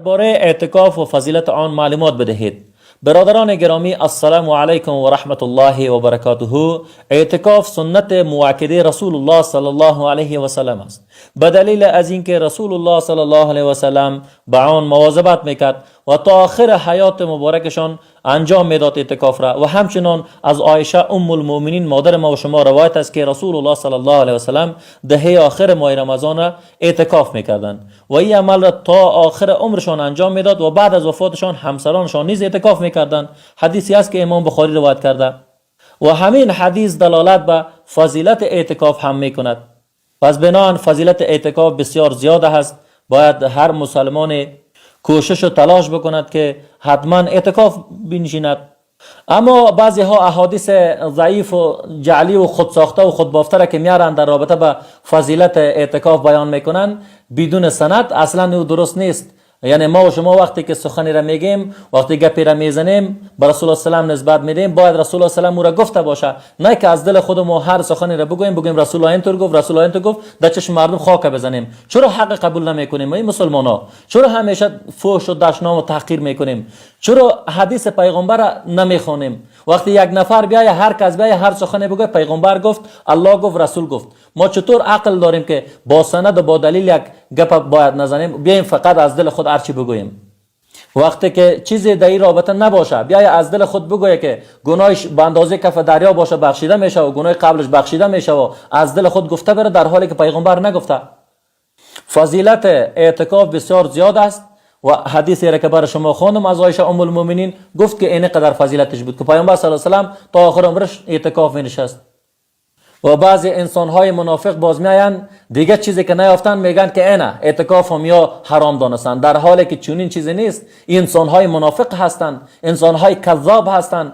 باره اعتکاف و فضیلت آن معلومات بدهید. برادران گرامی، السلام علیکم و رحمت الله و برکاته. اعتکاف سنت موکده رسول الله صلی الله علیه و سلم است، به دلیل از اینکه رسول الله صلی الله علیه و سلم به آن مواظبت میکرد و تا آخر حیات مبارکشان انجام میداد اعتکاف را. و همچنان از عایشه ام المؤمنین، مادر ما و شما، روایت است که رسول الله صلی الله علیه و سلم دهه آخر ماه رمضان را اعتکاف میکردند و این عمل را تا آخر عمرشان انجام میداد و بعد از وفاتشان همسرانشان نیز اعتکاف میکردند. حدیثی است که امام بخاری روایت کرده و همین حدیث دلالت به فضیلت اعتکاف هم میکند. پس بناءً فضیلت اعتکاف بسیار زیاد است. باید هر مسلمان کوشش و تلاش بکند که حتما اعتکاف بنشیند. اما بعضی ها احادیث ضعیف و جعلی و خودساخته و خودبافته را که میارن در رابطه به فضیلت اعتکاف بیان میکنن بدون سند، اصلا او درست نیست. یعنی ما و شما وقتی که سخنی را میگیم، وقتی گپی را میزنیم، به رسول الله سلام نسبت میدیم، باید رسول الله سلام او را گفته باشه، نه که از دل خود ما هر سخنی را بگوییم، بگوییم رسول الله اینطور گفت، رسول الله اینطور گفت، در چشم مردم خاک بزنیم. چرا حق قبول نمیکنیم ای مسلمان ها؟ چرا همیشه فحش و دشنام و تحقیر میکنیم؟ چرا حدیث پیغمبر را نمیخوانیم؟ وقتی یک نفر بیای، هر کس بیای، هر سخنی بگه، پیغمبر گفت، الله گفت، رسول گفت، ما چطور عقل داریم که با سند و با دلیل یک گپ باید نزنیم، بیایم فقط از دل خود هرچی بگوییم؟ وقتی که چیزی در این رابطه نباشه، بیای از دل خود بگویه که گناهش به اندازه کف دریا باشه بخشیده میشه و گناه قبلش بخشیده میشه و از دل خود گفته بره، در حالی که پیغمبر نگفته. فضیلت اعتکاف بسیار زیاد است و حدیثی را که بر شما خواندم از عایشه ام المؤمنین، گفت که این قدر فضیلتش بود که پیامبر صلی الله علیه و سلم تا آخر عمرش اعتکاف می نشست. و بعضی انسان های منافق باز میآیند، دیگه چیزی که نیافتن، میگن که اینه اعتکاف هم یا حرام دانستن، در حالی که چنین چیزی نیست. انسان های منافق هستند، انسان های کذاب هستند.